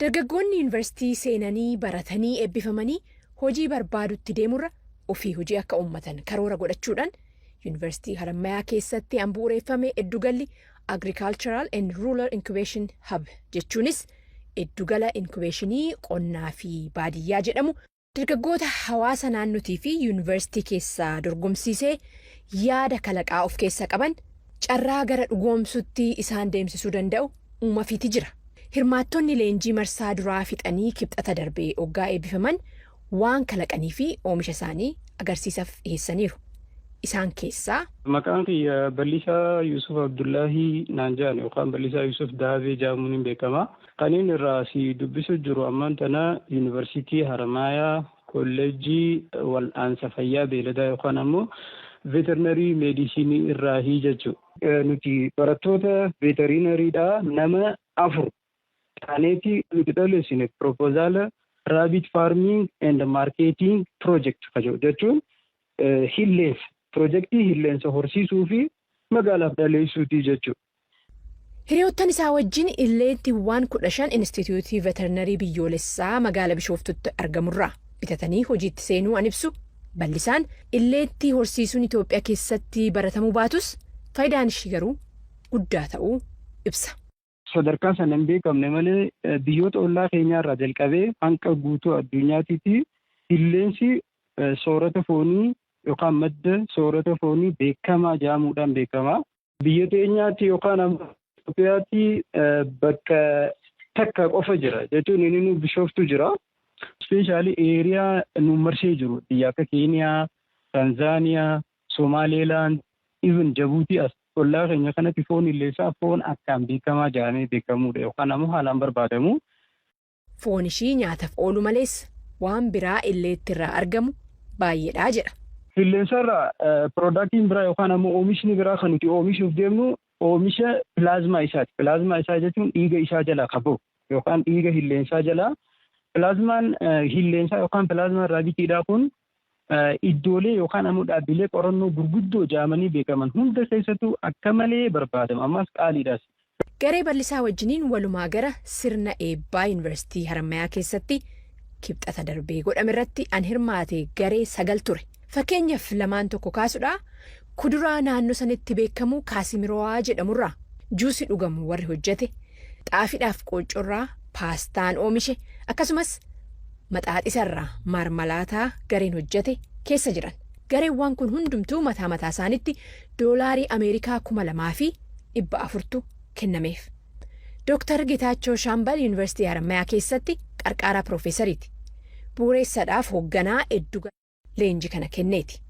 Dargaggoonni yuunivarsiitii seenanii baratanii eebbifamanii hojii barbaadutti deemurra ofii hojii akka uummatan karoora godhachuudhaan, Yuunivarsiitii Harammayaa keessatti an bu'uureeffame eddugalli Agricultural and Rural Incubation Hub, jechuunis eddugala inkubeeshinii qonnaa fi baadiyyaa jedhamu, dargaggoota hawaasa naannotii fi yuunivarsiitii keessaa dorgomsiisee yaada kalaqaa of keessa qaban carraa gara dhugoomsutti isaan deemsisuu danda'u uumafiiti jira. Hirmaattonni leenjii marsaa duraa fixanii Kibxata darbee oggaa eebbifaman waan kalaqanii fi oomisha isaanii agarsiisaaf dhiyeessaniiru. Isaan keessaa. Maqaan kiyya Bal'isaa Yusuf Abdullaahii naan jedhan yookaan Bal'isaa Yusuf Daabee jedhamuun hin beekama. Kaniin irraa si dubbisu jiru ammaan tana Yuunivarsiitii Haramaayaa, Kolleejjii Wal'aansa Fayyaa Beeladaa yookaan ammoo Veterinary Medicine irraahii jechuudha. Nuti barattoota veterinariidha, nama afur taaneeti nuti dhaleessine proposal Rabbit Farming and Marketing Project jedhu, jechuun hilleensa, pirojektii hilleensa horsiisuu fi magaalaaf dhaleessuuti jechuudha. Hiriyoottan isaa wajjin illeettiiwwan 15 Inistituutii Veterinarii Biyyoolessaa magaala Bishooftutti argamurraa bitatanii hojiitti seenuu an ibsu bal'isaan, illeettii horsiisuun Itoophiyaa keessatti baratamuu baatus faayidaan ishii garuu guddaa ta'uu ibsa. Sadarkaa sana hin beekamne malee biyyoota ollaa keenyaarraa jalqabee hanga guutuu addunyaatitti hilleensi soorata foonii yookaan madda soorata foonii beekamaa jedhamuudhaan beekama. Biyya teenyaatti yookaan ammoo Itoophiyaatti bakka takka qofa jira, jechuun inni nu Bishooftu jira. Especially area nu marsee jiru biyya akka Keeniyaa, Tanzaaniyaa, Somaaliilaand, even Jabuutii as ollaa keenya kanatti foon hilleessaa foon akkaan beekamaa jedhamee beekamudha yookaan ammoo haalaan barbaadamu. Foon ishii nyaataaf oolu malees waan biraa illeetti irraa argamu baay'eedha jedha. Hilleensarraa productiin biraa yookaan ammoo oomishni biraa kan nuti oomishuuf deemnu oomisha plasma isaati. Plasma isaa jechuun dhiiga isaa jalaa kan bahu yookaan dhiiga hilleensaa jalaa. Plasmaan hilleensaa yookaan plasmaan rabbitiidhaa kun iddoolee yookaan ammoo dhaabbilee qorannoo gurguddoo jedhamanii beekaman hunda keessattuu akka malee barbaadama. Ammas qaaliidhaas. Garee bal'isaa wajjiniin walumaa gara sirna eebbaa Yuunivarsiitii Harammayaa keessatti Kibxata darbee godhame irratti an hirmaate garee sagal ture. Fakkeenyaaf lamaan tokko kaasudha. Kuduraa naannoo sanitti beekamu kaasimirowaa jedhamurraa juusii dhugamu warri hojjete, xaafiidhaaf qooccorraa paastaan oomishe, akkasumas maxaaxisarraa maarmalaataa gareen hojjete keessa jiran. Gareewwan kun hundumtuu mataa mataa isaanitti doolaarii Ameerikaa 2,400tu kennameef. Dooktar Getaachoo Shaambal Yuunivarsiitii Harammayaa keessatti qarqaaraa piroofeesariiti. Bu'uureessaadhaaf hoogganaa hedduu leenjii kana kenneeti.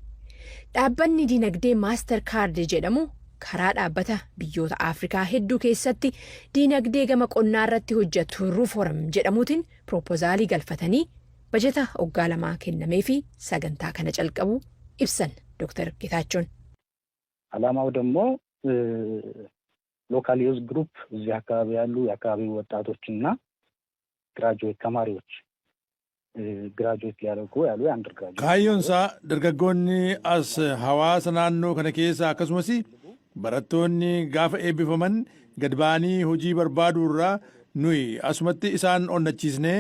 Dhaabbanni dinagdee Mastercard jedhamu karaa dhaabbata biyyoota Afrikaa hedduu keessatti dinagdee gama qonnaa irratti hojjetu RUFORUM jedhamuutiin pirooppozaalii galfatanii bajeta waggaa 2 kennamee fi sagantaa kana calqabu ibsan Dooktar Getaachoon. ዓላማው ደግሞ local youth group እዚህ አካባቢ ያሉ የአካባቢው ወጣቶችና graduate ተማሪዎች graduate ሊያደርጉ ያሉ የ undergraduate Kaayyoon isaa dargaggoonni as hawaasa naannoo kana keessa akkasumas barattoonni gaafa eebbifaman gad ba'anii hojii barbaaduu irraa nuyi asumatti isaan onnachiisnee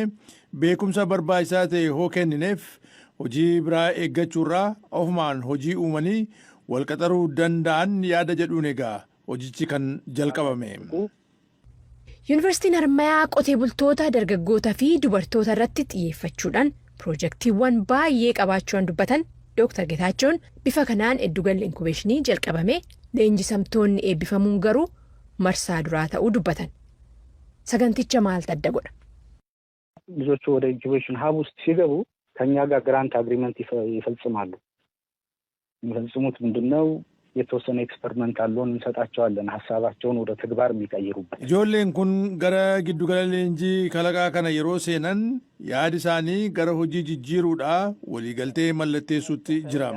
beekumsa barbaachisaa ta'e hoo kennineef hojii biraa eeggachuurraa ofumaan hojii uumanii walqaxaruu danda'an yaada jedhuun egaa hojichi kan jalqabame. Yuunivarsiitiin Harmayaa qotee bultoota, dargaggoota fi dubartoota irratti xiyyeeffachuudhaan piroojeektiiwwan baay'ee qabaachuun dubbatan Dooktar Getaachoon, bifa kanaan eddugalli inkubeeshinii jalqabame leenjisamtoonni eebbifamuun garuu marsaa duraa ta'uu dubbatan. Saganticha maaltu adda godha? ልጆቹ ወደ incubation hub ውስጥ ሲገቡ ከኛ ጋር grant agreement ይፈጽማሉ። የሚፈጽሙት ምንድን ነው? የተወሰነ experimental loan እንሰጣቸዋለን፣ ሀሳባቸውን ወደ ተግባር የሚቀይሩበት። Ijoolleen kun gara giddugala leenjii kalaqaa kana yeroo seenan yaadi isaanii gara hojii jijjiiruudhaa waliigaltee mallatteessuutti jira.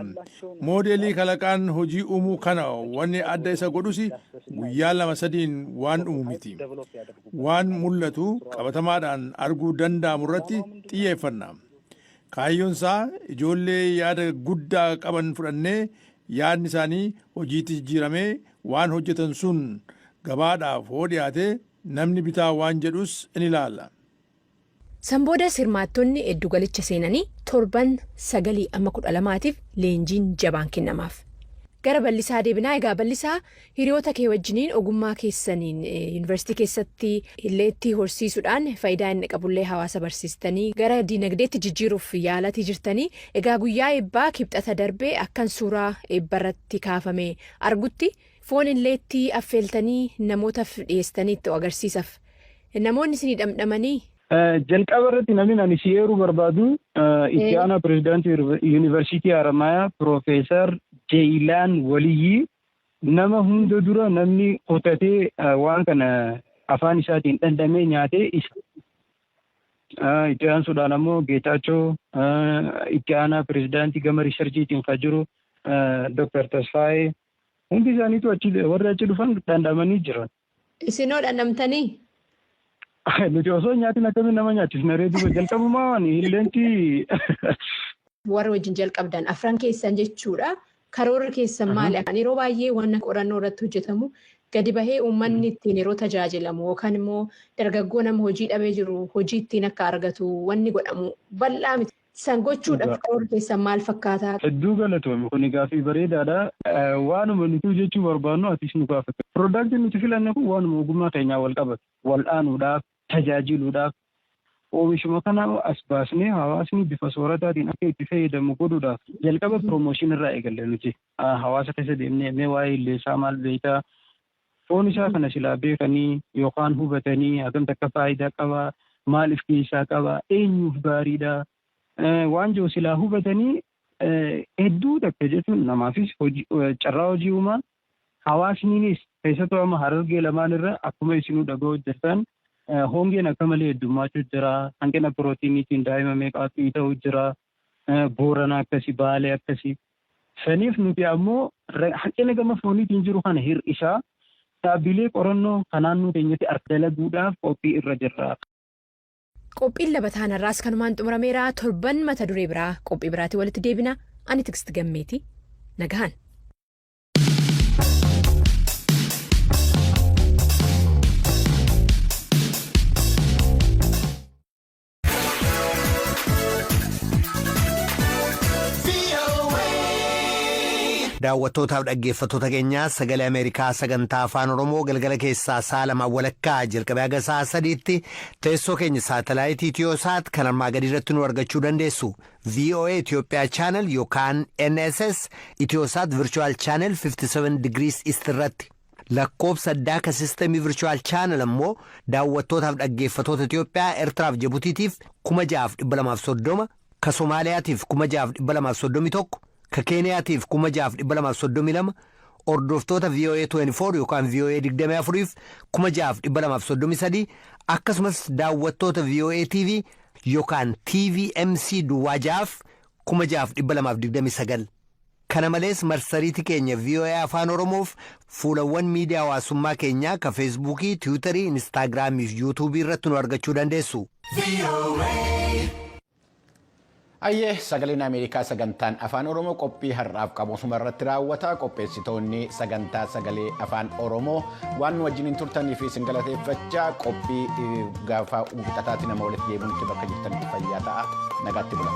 Moodeelii kalaqaan hojii uumuu kana wanni adda isa godhus guyyaa lama sadiin waan dhumu miti. Waan mul'atu qabatamaadhaan arguu danda'amu irratti xiyyeeffanna. Kaayyoon isaa ijoollee yaada guddaa qaban fudhannee yaadni isaanii hojiitti jijjiiramee waan hojjetan sun gabaadhaaf hoo dhiyaate namni bitaa waan jedhus in ilaalla. San boodas hirmaattonni giddugalicha seenanii torban 9 amma 12tiif leenjiin jabaan kennamaaf. Gara Bal'isaa deebinaa. Egaa Bal'isaa, hiriyoota kee wajjiniin ogummaa keessaniin yuunivarsiitii keessatti illeettii horsiisuudhaan faayidaa inni qabullee hawaasa barsiistanii gara diinagdeetti jijjiiruuf yaalatii jirtanii. Egaa guyyaa eebbaa Kibxata darbee akkan suuraa eebbarratti kaafame argutti foon illeettii affeeltanii namootaaf dhiyeessanii itti agarsiisaf namoonni isinii dhamdhamanii. Jalqaba irratti namni ani si eeruu barbaadu itti aanaa pirezidaantii Yuunivarsiitii Haramayaa, Piroofeesar Jeeyilaan Waliyyii, nama hunda dura namni qotatee waan kana afaan isaatiin dhandhamee nyaatee isa. Itti aansuudhaan ammoo Geetaachoo, itti aanaa pirezidaantii gama researchiitiin kan jiru Dooktar Tasfaayee, hundi isaaniitu achi warri achi dhufan dhandhamanii jiran. Isinoo dhandhamtanii? Nuti osoo nyaatiin akkamiin nama nyaachisna ree? Duuba jalqabumaa waan hilleentii. Warra wajjin jalqabdan afran keessan jechuudha. Karoorri keessan maali? Yeroo baay'ee waan qorannoo irratti hojjetamu gadi bahee uummanni ittiin yeroo tajaajilamu yookaan immoo dargaggoo nama hojii dhabee jiru hojii ittiin akka argatu wanni godhamu bal'aa miti. San gochuudhaaf karoorri keessan maal fakkaata? Hedduu galatoomi, kuni gaaffii bareedaadha. Waanuma nuti jechuu barbaannu atis nu gaafate. Productiin nuti filanne kun waanuma ogummaa keenyaa wal qabatu. Wal'aanuudhaaf, tajaajiluudhaaf, oomishuma kana as baasnee hawaasni bifa soorataatiin akka itti fayyadamu godhuudhaaf jalqaba promotion irraa eegalle nuti. Hawaasa keessa deemnee, mee waa'ee illeessaa maal beektaa? Foon isaa kana silaa beekanii yookaan hubatanii hagam takka faayidaa qabaa? Maal of keessaa qabaa? Eenyuuf gaariidha? Waan jiru silaa hubatanii hedduu takka jechuun namaafis carraa hojii uumaa, hawaasniinis keessattuu amma Harargee lamaan irra akkuma isinuu dhaga'uu jirtan hongeen akka malee heddummaachuu jira. Hanqina pirootiiniitiin daa'ima meeqaatu ta'uu jira. Boorana akkasii, Baalee akkasii. Saniif nuti ammoo hanqina gama fooniitiin jiru kana hir'isaa dhaabbilee qorannoo kan naannoo keenyatti dalaguudhaaf qophii irra jirra. Qophiin Labataan har'aas kanumaan xumurameera. Torban mata duree biraa qophii biraatiin walitti deebina. Ani Tigist Gammeeti. Nagahan. Daawwattootaaf dhaggeeffattoota keenyaa, Sagalee Ameerikaa sagantaa Afaan Oromoo galgala keessaa sa'a 2:30 jalqabee haga sa'a 3tti teessoo keenya saatalaayitii Itiyoosaat kan armaa gadi irratti nu argachuu dandeessu: VOA Itoophiyaa channel yookaan NSS Itiyoosaat Virtual Channel 57 degrees East irratti. Lakkoobsa addaa ka sistemii Virtual Channel ammoo daawwattootaaf dhaggeeffattoota Itiyoophiyaa, Eertiraaf Jibutiitiif 6230, ka Somaaliyaatiif 6231, ka Keeniyaatiif 6232, hordoftoota VOA 24 yookaan VOA 24f 6233, akkasumas daawwattoota VOA TV yookaan TVMC duwwaa 6f 6229. Kana malees marsariitii keenya VOA Afaan Oromoof fuulawwan miidiyaa hawaasummaa keenyaa ka Feesbuukii, Tiwiitarii, Instaagiraamii fi Yuutuubii irratti nu argachuu dandeessu. Ayyee, Sagaleen Ameerikaa sagantaan Afaan Oromoo qophii har'aaf qabu osuma irratti raawwata. Qopheessitoonni sagantaa sagalee Afaan Oromoo waan nu wajjiniin turtanii fi isin galateeffachaa, qophii gaafa Wixataatti nama walitti deebinutti bakka jirtanitti fayyaa ta'a. Nagaatti bula.